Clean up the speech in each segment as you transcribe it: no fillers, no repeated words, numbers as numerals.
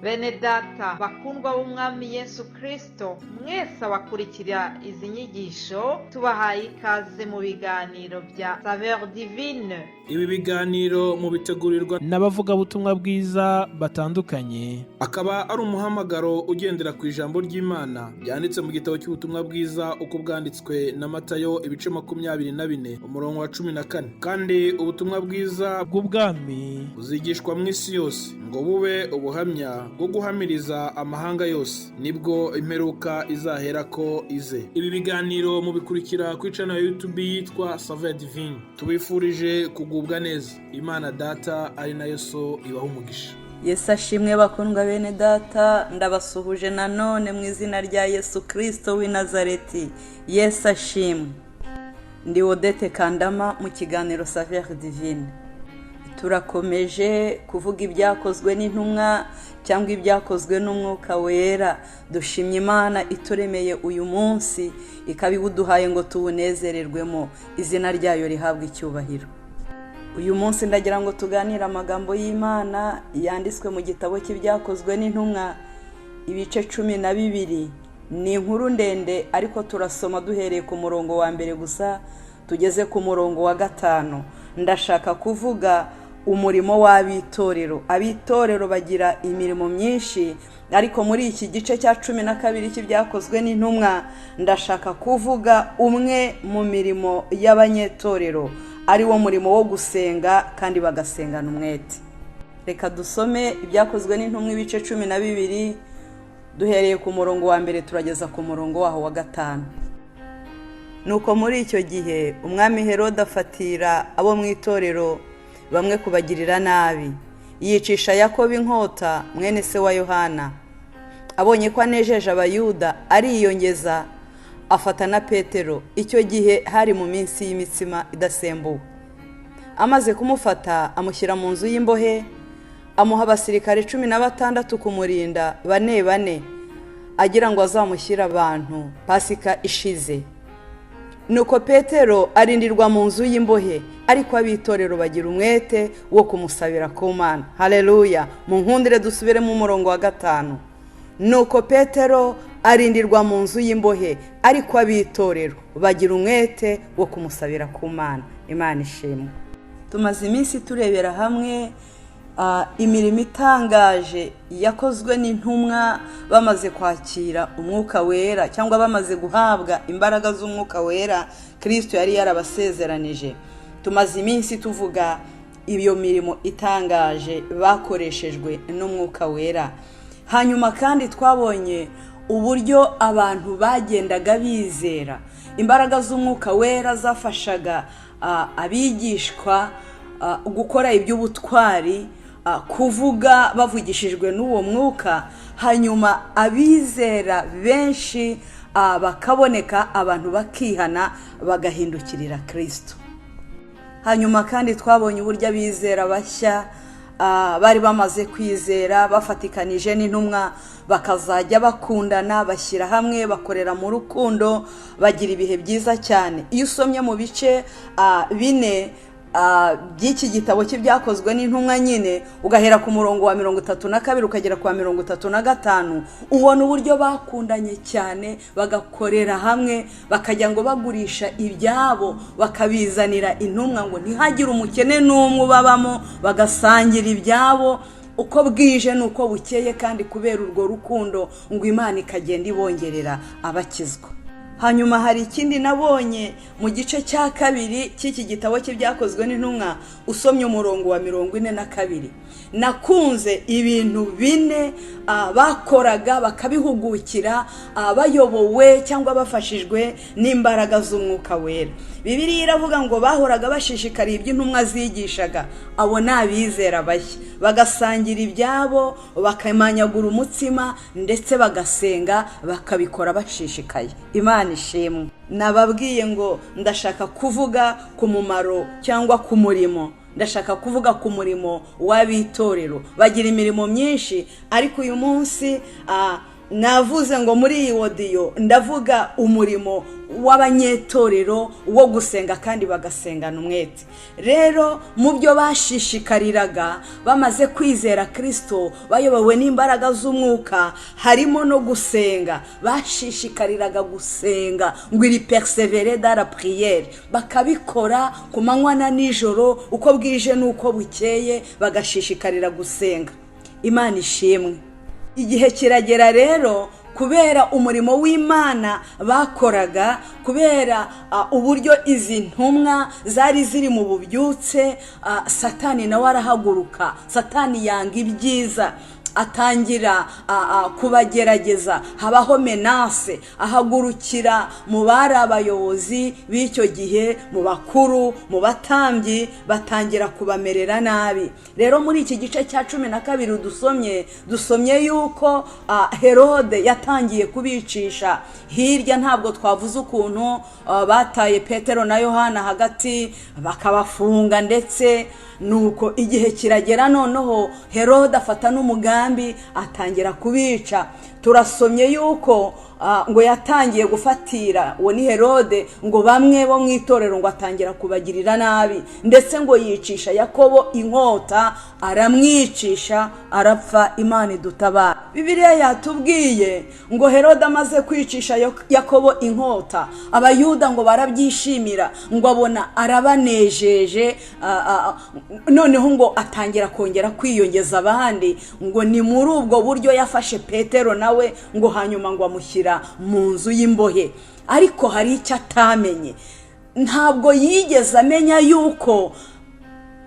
Bene data bakundwa b'Umwami Yesu Kristo, mwese abakurikira izi nyigisho, tubahaye ikaze mu biganiro bya Saveur Divine. Ibi biganiro mubitegurirwa n'abavugabutumwa bwiza batandukanye. Akaba ari umuhamagaro ugendera ku ijambo ry'Imana ryanditse mu gitabo cy'ubutumwa bwiza uko bwanditswe na Matayo, ibice 24, umurongo wa 14. Kandi ubutumwa bwiza bw'ubwami buzigishwa mu isi yose ngo bube ubuhamya bwo guhamiriza amahanga yose, nibwo imperuka izaherako ize. Ibi biganiro mubikurikira ku channel ya YouTube yitwa Saveur Divine. Tubifurije kugubwa neza. Imana Data ari nayo So ibaha umugisha. Yesu ashimwe, bakundwa bene data. Ndabasuhuje nanone mu izina rya Yesu Kirisito w'i Nazareti. Yesu ashimwe. Ndi Odette Kandama mu kiganiro Saveur Divine. Turakomeje kuvuga ibyakozwe n'intumwa cyangwa ibyakozwe n'Umwuka Wera. Dushimye Imana ituremeye uyu munsi, ikaba iwuduhaye ngo tuwunezererwemo. Izina ryayo rihabwa icyubahiro. Uyu munsi ndagira ngo tuganire amagambo y'Imana yanditswe mu gitabo cy'Ibyakozwe n'Intumwa, ibice 12. Ni inkuru ndende, ariko turasoma duhereye ku murongo wa mbere gusa tugeze ku murongo wa 5. Ndashaka kuvuga umurimo w'ab'itorero. Ab'itorero bagira imirimo myinshi, ariko muri iki gice cya 12 cy'Ibyakozwe n'Intumwa ndashaka kuvuga umwe mu mirimo y'abanyetorero, ari wo murimo wo gusenga, kandi bagasengana umwete. Reka dusome Ibyakozwe n'Intumwa, ibice 12, duhereye ku murongo wa mbere turageza ku murongo waho wa 5. Nuko muri icyo gihe umwami Herode afatira abo mu itorero bamwe kubagirira nabi, yicisha Yakobo inkota, mwene se wa Yohana. Abonye ko anejeje Abayuda, ariyongeza afata na Petero. Icyo gihe hari mu minsi y'imitsima idasembuwe. Amaze kumufata, amushyira mu nzu y'imbohe, amuha abasirikare 16 kumurinda, bane bane, agira ngo azamushyire abantu Pasika ishize. Nuko Petero arindirwa mu nzu y'imbohe, ariko ab'itorero bagira umwete wo kumusabira ku Mana. Hareruya! Mu nkundire dusubiremo umurongo wa 5. Nuko Petero arindirwa mu nzu y'imbohe, ariko ab'itorero bagira umwete wo kumusabira ku Mana. Imana ishimwe. Tumaze iminsi turebera hamwe imirimo itangaje yakozwe n'intumwa bamaze kwakira Umwuka Wera, cyangwa bamaze guhabwa imbaraga z'Umwuka Wera Kirisito yari yarabasezeranije. Tumaze iminsi tuvuga iyo mirimo itangaje bakoreshejwe n'Umwuka Wera. Hanyuma kandi twabonye uburyo abantu bagendaga bizera. Imbaraga z'Umwuka Wera zafashaga abigishwa gukora iby'ubutwari, kuvuga bavugishijwe n'uwo mwuka, hanyuma abizera benshi bakaboneka, abantu bakihana bagahindukirira Kirisito. Hanyuma kandi twabonye uburyo abizera bashya bari bamaze kwizera bafatikanije n'intumwa, bakazajya bakundana, bashyira hamwe, bakorera mu rukundo, bagira ibihe byiza cyane. Iyo usomye mu bice 4 by'iki gitabo cy'Ibyakozwe n'Intumwa nyine, ugahera ku murongo wa 32 ukagera ku wa 35, ubona uburyo bakundanye cyane, bagakorera hamwe, bakajya ngo bagurisha ibyabo bakabizanira intumwa, ngo ntihagire umukene n'umwe ubabamo, bagasangira ibyabo uko bwije n'uko bukeye. Kandi kubera urwo rukundo ngo Imana ikagenda ibongerera abakizwa. Hanyuma hari ikindi nabonye mu gice cya 2 cy'iki gitabo cy'Ibyakozwe n'Intumwa, usomye umurongo wa 42. Nakunze ibintu bine bakoraga bakabihugukira, bayobowe cyangwa bafashijwe n'imbaraga z'Umwuka Wera. Bibiliya iravuga ngo bahoraga bashishikariye iby'intumwa zigishaga. Abo ni abizera bashya, bagasangira ibyabo, bakamanyagura umutsima, ndetse bagasenga, bakabikora bashishikaye. Imana ishimwe. Nababwiye ngo ndashaka kuvuga ku mumaro cyangwa ku murimo, ndashaka kuvuga ku murimo w'ab'itorero. Bagira imirimo myinshi, ariko uyu munsi Navuze ngo muri iyi audio ndavuga umurimo w'abanyetorero wo gusenga kandi bagasengana umwete. Rero mu byo bashishikariraga bamaze kwizera Kirisito, bayobowe n'imbaraga z'umwuka, harimo no gusenga. Bashishikariraga gusenga ngo ils persévéraient dans la prière, bakabikora ku manywa na nijoro, uko bwije n'uko bukeye, bagashishikarira gusenga. Imana ishimwe. Igihe kiragera rero, kubera umurimo w'Imana bakoraga, kubera uburyo izi ntumwa zari ziri mu bubyutse, Satani nawe arahaguruka. Satani yanga ibyiza, atangira kubagerageza. Habaho menace, ahagurukira mu bari abayobozi b'icyo gihe, mu bakuru, mu batambyi, batangira kubamerera nabi. Rero muri iki gice cya 12 dusomye yuko Herode yatangiye kubicisha hirya. Ntabwo twavuze ukuntu bataye Petero na Yohana hagati, bakabafunga, ndetse nuko igihe kiragera noneho Herode afata n'umugambi, atangira kubica. Turasomye yuko ngo yatangiye gufatira, uwo ni Herode, ngo bamwe bo mu itorero ngo atangira kubagirira nabi, ndetse ngo yicisha Yakobo inkota, aramwicisha arapfa. Imana idutabara. Bibiliya yatubwiye ngo Herode amaze kwicisha Yakobo inkota, Abayuda ngo barabyishimira, ngo abona arabanejeje. Noneho ngo atangira kongera kwiyongeza abandi. Ngo ni muri ubwo buryo yafashe Petero nawe, ngo hanyuma ngo amushyira mu nzu y'imbohe. Ariko hari icyo atamenye: ntabwo yigeze amenya yuko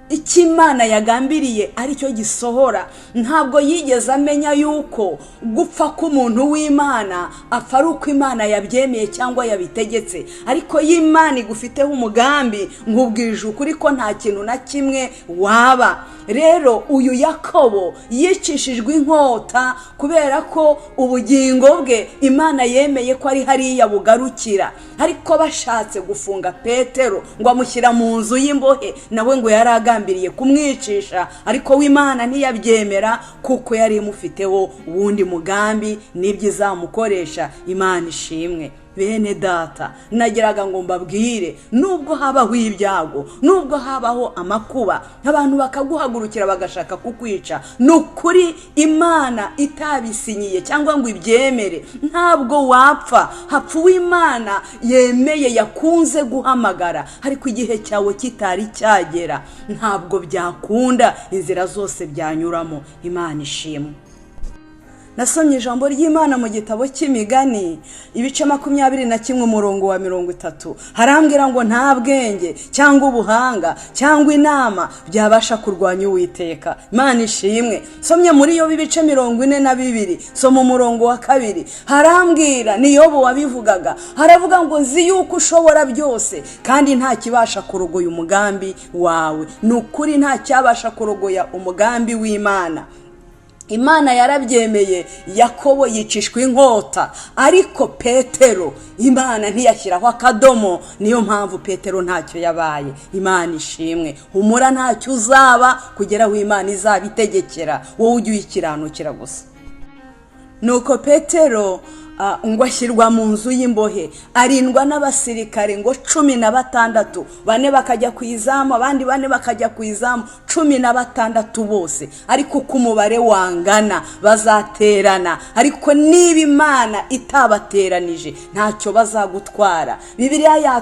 icyo Imana yagambiriye aricyo gisohora. Ntabwo yigeze amenya yuko gupfa k'umuntu w'Imana apfa ari uko Imana yabyemeye cyangwa yabitegetse. Ariko iyo Imana igufiteho umugambi, nkubwije ukuri ko nta kintu na kimwe waba. Rero uyu Yakobo yicishijwe inkota kubera ko ubugingo bwe Imana yemeye ko ari hariya bugarukira. Ariko bashatse gufunga Petero, ngo amushyira mu nzu y'imbohe, nawe ngo yari agambiriye kumwicisha, ariko w'Imana ntiyabyemera kuko yari imufiteho uwundi mugambi n'ibyo izamukoresha. Imana ishimwe. Bene Data, nageraga ngo mbabwire: nubwo habaho ibyago, nubwo habaho amakuba, abantu bakaguhagurukira bagashaka kukwica, ni ukuri Imana itabisinyiye cyangwa ngo ibyemere, ntabwo wapfa. Hapfa uw'Imana yemeye, yakunze guhamagara, ariko igihe cyawe kitari cyagera ntabwo byakunda inzira zose byanyuramo. Imana ishimwe. Nasomye ijambo ry'Imana mu gitabo cy'Imigani, ibice 21, umurongo wa 30. Harambwira ngo nta bwenge cyangwa ubuhanga cyangwa inama byabasha kurwanya Uwiteka. Imana ishimwe. Somye muri Yobu ibice 42, soma umurongo wa 2. Harambwira, ni Yobu wabivugaga, haravuga ngo nzi yuko ushobora byose kandi nta kibasha kurogoya umugambi wawe. Ni ukuri, nta cyabasha kurogoya umugambi w'Imana. Imana yarabyemeye, Yakobo yicishwa inkota, ariko Petero Imana ntiyashyiraho akadomo. Niyo mpamvu Petero ntacyo yabaye. Imana ishimwe. Humura, ntacyo uzaba kugera aho Imana izabitegekera. Wowe ujye uyikiranukira gusa. Nuko Petero ngo ashyirwa mu nzu y'imbohe, arindwa n'abasirikare ngo 16, bane bakajya ku izamu, abandi bane bakajya ku izamu, 16 bose. Ariko uko umubare wangana bazaterana, ariko niba Imana itabateranije ntacyo bazagutwara. Bibiliya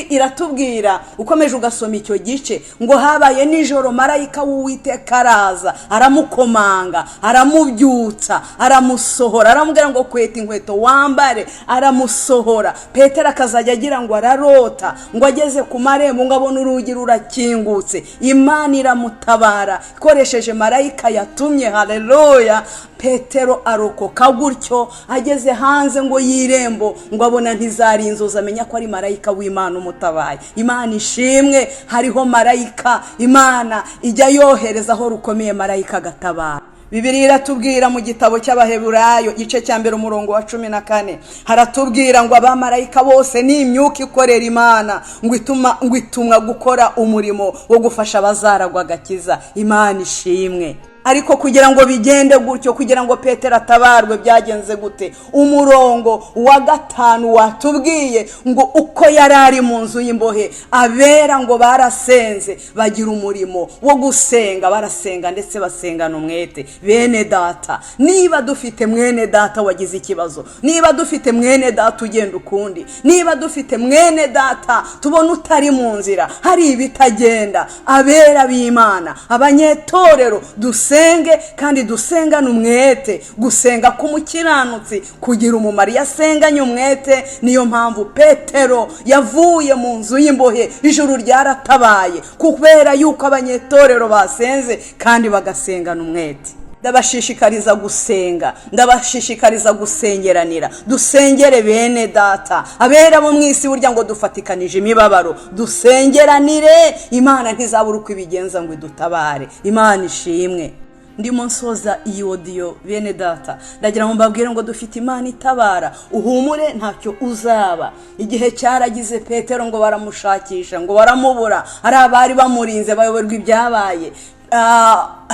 iratubwira, ukomeje ugasoma icyo gice, ngo habaye nijoro, marayika w'Uwiteka araza, aramukomanga, aramubyutsa, aramusohora, aramubwira ngo kweta inkweto wambare. Aramusohora. Petero akazajya agira ngo ararota, ngo ageze ku marembo ngo abone urugi rurakingutse. Imana iramutabara ikoresheje marayika yatumye. Haleluya! Petero arokoka gutyo. Ageze hanze ngo y'irembo, ngo abona ntizari inzozi, amenya ko ari marayika w'Imana umutabaye. Imana ishimwe. Hariho marayika Imana ijya yohereza aho rukomeye, marayika agatabara. Bibiliya iratubwira mu gitabo cy'Abaheburayo, igice cya 1, umurongo wa 14, haratubwira ngo abamarayika bose ni imyuka ikorera Imana, ngo ituma, ngo itumwa gukora umurimo wo gufasha abazaragwa agakiza. Imana ishimwe. Ariko kugira ngo bigende gutyo, kugira ngo Petero atabarwe, byagenze gute? Umurongo wa 5 watubwiye ngo uko yari ari mu nzu y'imbohe, abera ngo barasenze, bagira umurimo wo gusenga, barasenga ndetse basengana umwete. Bene data, niba dufite mwene data wagize ikibazo, niba dufite mwene data ugenda ukundi, niba dufite mwene data tubona utari mu nzira, hari ibitagenda, abera b'Imana, abanyetorero, dusenge kandi dusengane umwete. Gusenga k'umukiranutsi kugira umumaro iyo asenganye umwete. Niyo mpamvu Petero yavuye mu nzu y'imbohe, ijuru ryaratabaye kubera yuko abanyetorero basenze kandi bagasengana umwete. Ndabashishikariza gusenga, ndabashishikariza gusengeranira, dusengere bene data, abera bo mu isi. Burya ngo dufatikanije imibabaro, dusengeranire. Imana ntizabura uko ibigenza ngo idutabare. Imana ishimwe. Ndimo nsoza iyi audio, bene data, ndagira ngo mbabwire ngo dufite Imana itabara. Uhumure, ntacyo uzaba. Igihe cyaragize, Petero ngo baramushakisha, ngo baramubura. Ari abari bamurinze bayoberwa ibyabaye.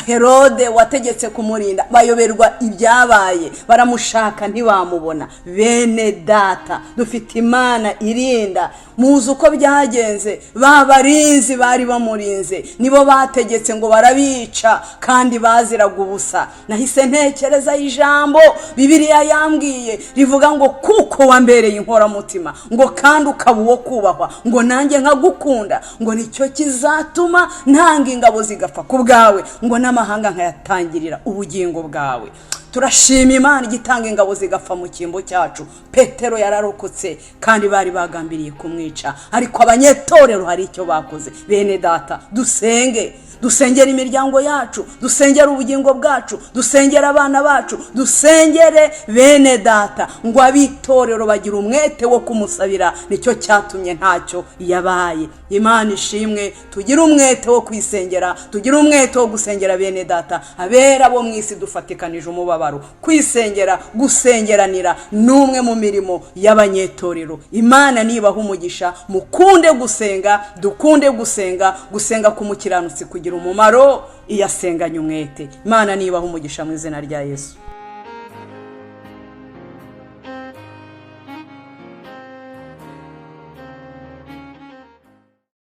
Herode wategetse kumurinda bayoberwa ibyabaye, baramushaka ntibamubona. Bene data, dufite Imana irinda. Muzi uko byagenze, ba barinzi bari bamurinze nibo bategetse ngo barabica, kandi baziraga ubusa. Nahise ntekereza ijambo Bibiliya yambwiye rivuga ngo: "Kuko wambereye inkoramutima, ngo kandi ukaba uwo kubahwa, ngo nanjye nkagukunda, ngo nicyo kizatuma ntanga ingabo zigapfa ku bwawe, ngo n'amahanga nkayatangirira ubugingo bwawe." Turashima Imana igitanga ingabo zigapfa mu cyimbo cyacu. Petero yararokotse kandi bari bagambiriye kumwica, ariko abanyetorero hari icyo bakoze. Bene data, dusenge, dusengere imiryango yacu, dusengere ubugingo bwacu, dusengere abana bacu, dusengere bene data. Ngo ab'itorero bagira umwete wo kumusabira, nicyo cyatumye ntacyo yabaye. Imana ishimwe. Tugire umwete wo kwisengera, tugire umwete wo gusengera bene data, abera bo mu isi dufatikanije umubabaro. Kwisengera, gusengeranira ni umwe mu mirimo y'abanyetorero. Imana nibaha umugisha. Mukunde gusenga, dukunde gusenga. Gusenga k'umukiranutsi kugira umumaro iyo asenganye umwete. Imana nibaha umugisha mu izina rya Yesu.